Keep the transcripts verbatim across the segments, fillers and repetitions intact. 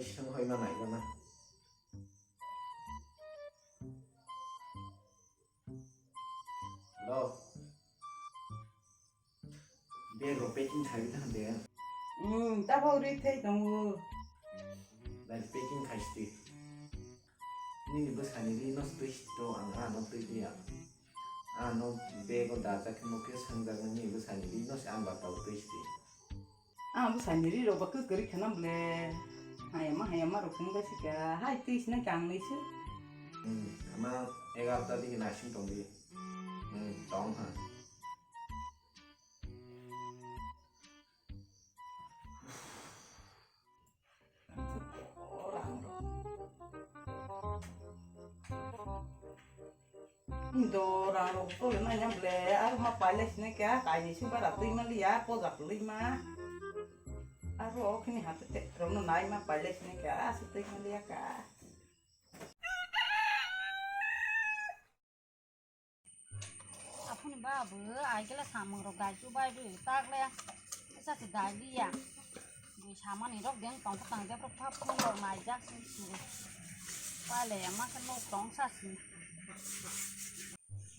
Song hoi ma nai gana. Hello. Bag rok packing khai di hande. Hmm, ta phau ri thai tongo. Dai packing khai sti. Nini bwsani ri no stui sto ang ano twi twi ya. Ano bag o da chak no ke sangjak nini bwsani ri no se ang ba tau twi sti. Ang bwsani ri rok ba kwkwi khana ble. Hayama hayama rok wng da sika. Hai twi sina kang ni se. Hmm, ama egarta di na sing tong di. Hmm, tong ha. Dora rok tole nai na ble, aro ma pailai sini kya, kaini sing bara twi ma liya, poja twi ma. Aro o khini hate te rok no nai ma pailai sini kya, ase twi ma liya ka. Aphuni ba bw ai kela samung rok dai chu bai bw tak le sa se dai liya. Bw samani rok deng tong tang jak rok phap phun rok nai jak si si. Pale ama khe nok tong sa si.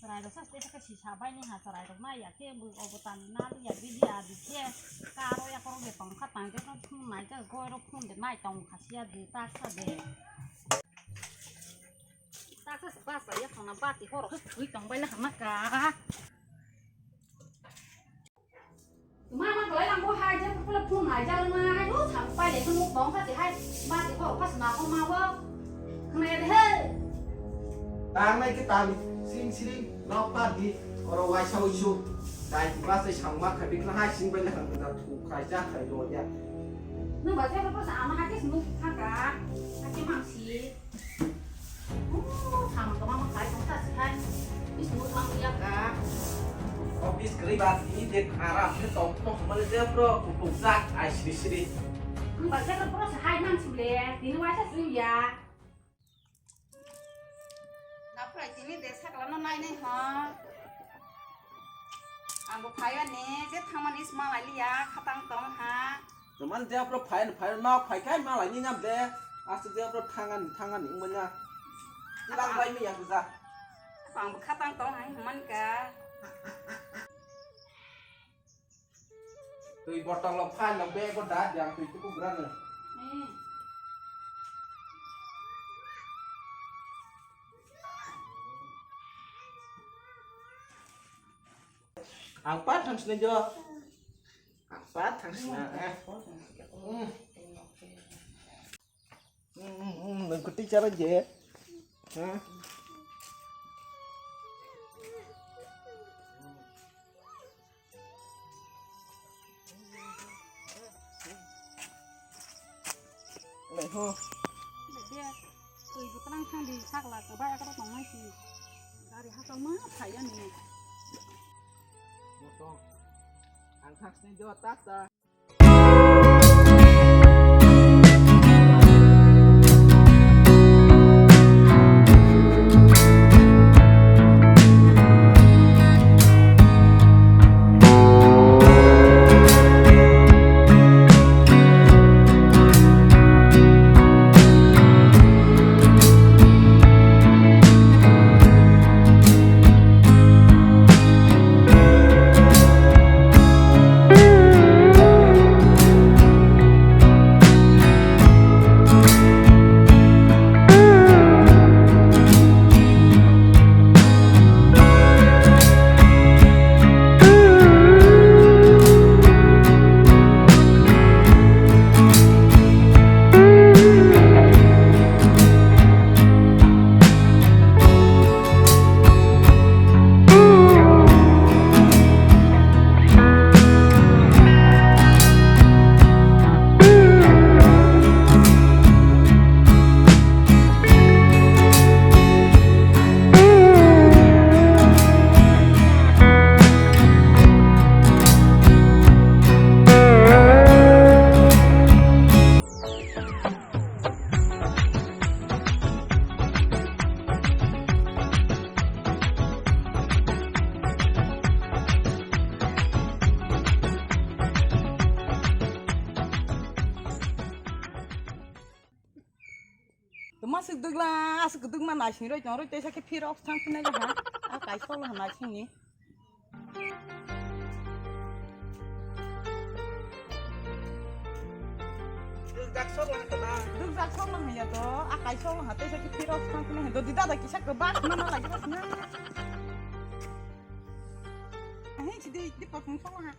Chwrai rok sa se khe si sa bai ni ha chwrai rok nai ya khe bw obo tani na liya bi liya bi khe karo ya korok de tong kha tang jak rok phun nai jak goi rok phun de nai tong kha siya de tak sa de. Taksa se basa ya khona bati horo khe thwi tong bai la hama ka. Mama doi lang bo hai je pula phun nai jal ma hai bo sam pai le nuk tong kha ti hai bati horo pas na ko ma bo. Khna ya de he. Tang nai ke tang sing sing nok pa di oro waisa uisu. Dai basa sang ma kha bikla hai sing bai la hama da thu khai ja khai do ya. Nuk ba je ko pas ama ha ke nuk kha ka. Ha ke mang si. Oh, sama kama makai tong ta sihai. Bis mut lang iya ka. Office kri ba ini de kharap ne tong tong mane de bro kupuk jak ai sri sri. Ang ba jak bro sihai nang sule. Dini waisa sing ya. Na prai tini de sakla no nai nai ha. Ang bo phai ani je thangmani sma lai liya khatang tong ha. Roman dia bro phai phai no phai kai ma lai ni nam de. Asu dia bro thangan thangan ing manya. Lang bai mi yang ja. Ang bo khatang tong hai man ka. Tui botol lo phai lo be ko da yang tui tu ku gran. Ang pa thang sini jo. Apa thangsna, eh? Hmm. Hmm, hmm, hmm, nang kuti cara je. Hah? Leho. Dia, tui botol ang thang di sakla, kebai akar tong nai si. Gari hakal ma, saya ni. Botol. Ang thangsni jo, tata. Tuma sik dugla, asik dugma naising roi tong roi tesa khe phirok thang phunai ha. A kaisol ha naising ni. Duk jak sok lang tona. Duk jak sok lang ya to, a kaisol ha tesa khe phirok thang phunai ha. Dodi dada kisa ke bak mana lagi bas na. Ahin sidi di potong sok ha.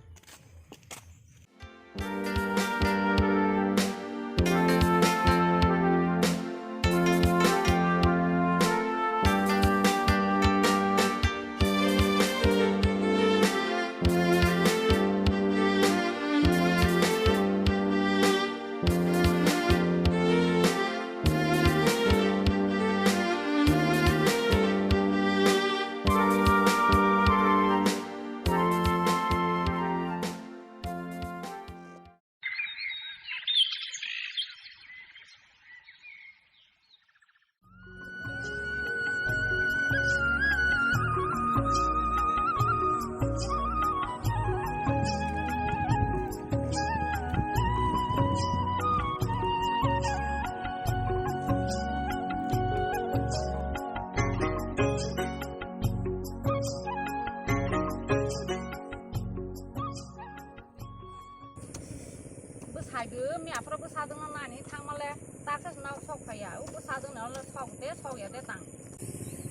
Bwsai bo miya phoro bwsa dwngno nani thangmale taksa swnao sok phaiya. O bwsa dwngno le sok de sok ya de tang.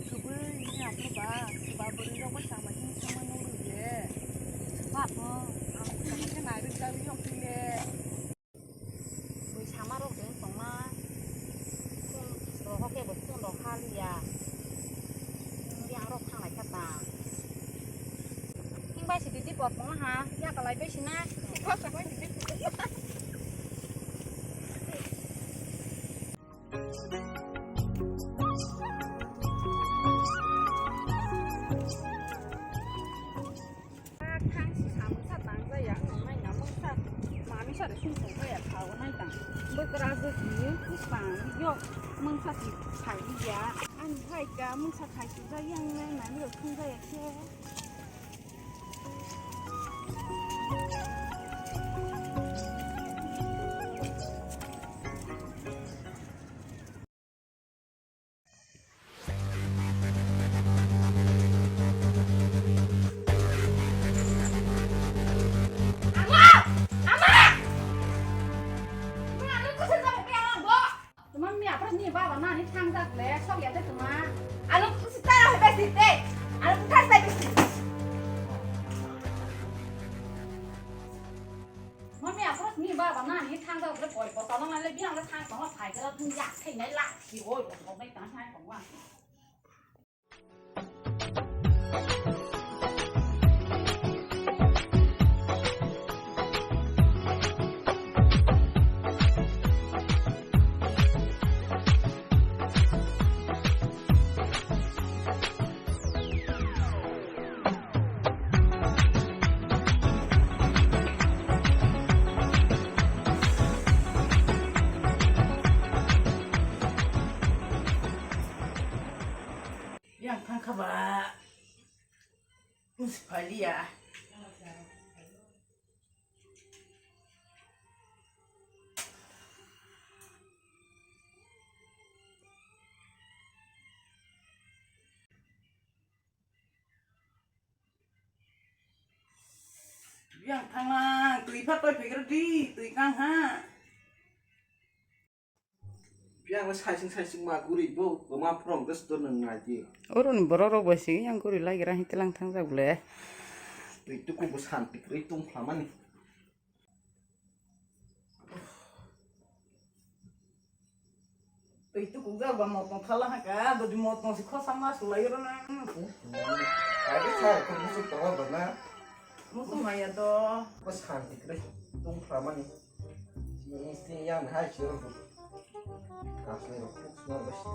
Kubui miya phoro ba, ba bwrwi rok bwsa ma him thangma nung rwle. Ba pho, ang bwsa ma khe nai rwk jak yong phile. Bui sama rok deng tongma. Rohok khe bo phone rok haliya. Yang rok thanglai kha ta. Himbai si didi bot mong ha, ya kalai bai sina. Thang si samung sa tang jaya, ang nai na mungsa, mami sa de sung sung jaya, thao nai tang. Bwkra jodi, bwsang, yok, mungsa si thai ya. Ang hai ka, mungsa thai su jaya, ang nai na ni rok sung jaya khe. Tuma mi apra ni baba nani thangjak le, sok ya de tuma. Ano kusi tara hoi besi te. Ano kuthar sai besi. Mami apra ni baba nani thangjak le, koi kota nang le biang le thang tong phai kala thung yak thai nai la si oi ko ko mai tang hai ko wa. Yang thang kha ba. Musi phailiya. Yang thanglang, twi pha toi phegra di, twi kang ha. Yang saising saising ma guri bo, ma phrong ges to nang nai di. Oro ni borok rok bai sing yang guri lai gra hin tilang thang jak le. Twi tuku bo santi kri tung phlamani. Twi tukuk jak ba motong thala ha ka, dodi motong si khosa ma sulai ro na. Agi sa ko musu to ba na. Musu maya to. Ko santi kre tung phlamani. Ni si yang hai si ro. Asli ro khuk sma ba si.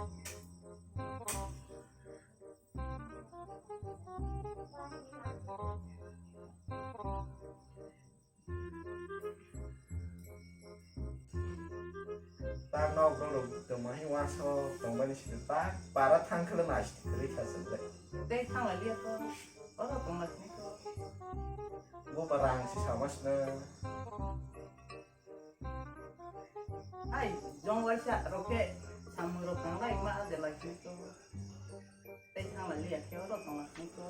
Ta nok rok tongma hi waso tongmani sidi ta para thang khwlwng nai sidi kwrwi kha chwng bai. Tei thang lai liya ko. Oro tong lai ko. Bo pa rang si sama sina. Ai, jong waisa rok khe Samung rok tanglai ma de lai khe to. Tei thanglai liya khe oro tongla khe to.